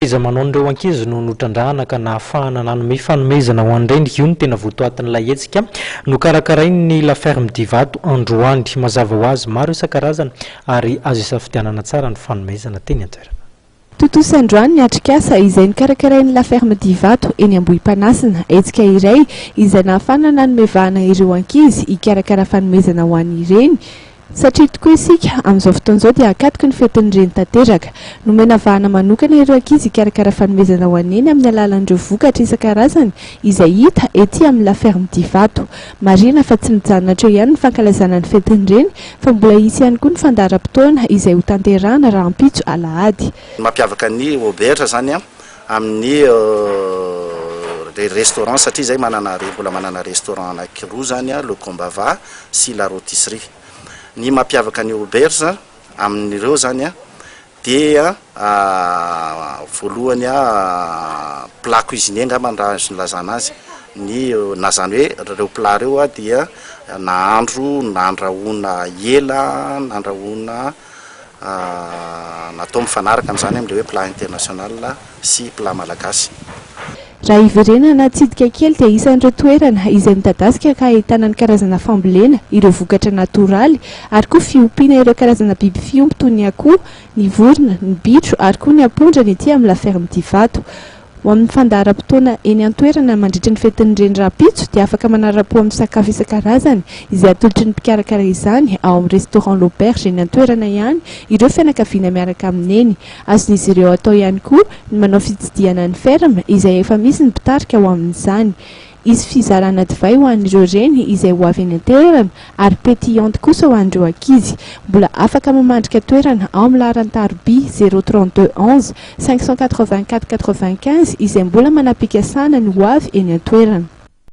Fahaiza-manaon'ireo ankizy no notrandrahana ka nahafahana nanome fanomezana ho an-dreny. Io no tena votoatin'ilay hetsika nokarakarain'ny La Ferme d'Ivato androany. Mazava ho azy, maro isan-karazany ary azo isafidianana tsara ny fanomezana teny an-toerana. Tontosa androany ny atrikasa izay nokarakarain'ny La Ferme d'Ivato eny Ambohipanasina. Hetsika iray izay nahafahana nanome vahana ireo ankizy hikarakara fanomezana ho an'ireny. Satria tokoa isika amin'izao fotoana izao dia akatoky ny fetin'ny reny tanteraka. Nomena vahana manokana ireo ankizy hikarakara fanomezana ho an'eny amin'ny alalan'ireo vokatra isan-karazany izay hita ety amin'ny La Ferme d'Ivato. Marihina fa tsy mijanona hatreo ihany ny fankalazana ny fetin'ny reny fa mbola hisy ihany koa ny fandaharam-potoana izay hotanterahana rahampitso alahady. Ny mampiavaka ny auberge izany amin'ny restaurant satria izay manana mbola manana restaurant anankiroa izany Le Combava sy La Rotisserie. Ny mampiavaka ny auberge amin'ireo izany dia voalohany plat cuisiné angamba raha azo nilazana azy, ny na izany hoe ireo plat ireo dia nahandro nandrahoina ela, nandrahoina natao mifanaraka amin'izany amin'ilay hoe plat international sy plat malagasy. Raha hiverenana hitsidika kely dia isan'ireo toerana izay midadasika ka ahitana ny karazana fambolena ireo vokatra natoraly ary koa fiompiana ireo karazana biby fiompy toy ny akoho, ny vorona, ny bitro ary koa ny ampondra ny ety amin'ny La Ferme d'Ivato. Ho amin'ny fandaharam-potoana eny an-toerana mandritry ny fetin'ny reny rahampitso dia afaka manara-po amin'ny sakafo isan-karazany izay atolotry ny mpikarakara izany ao amin'ny restaurant L'Auberge eny an-toerana ihany ireo fianakaviana miaraka amin'ny neny. Azon'izy ireo atao ihany koa ny manao fitsidihana ny ferme izay efa misy ny mpitarika ho amin'izany. Hisy fizarana divay ho an'ireo reny izay ho avy eny an-toerana ary pétillante kosa ho an'ireo ankizy. Mbola afaka mamandrika toerana ao amin'ny laharan-taroby zéro 32 11 584 95 izay mbola manam-pikasana ny ho avy eny an-toerana.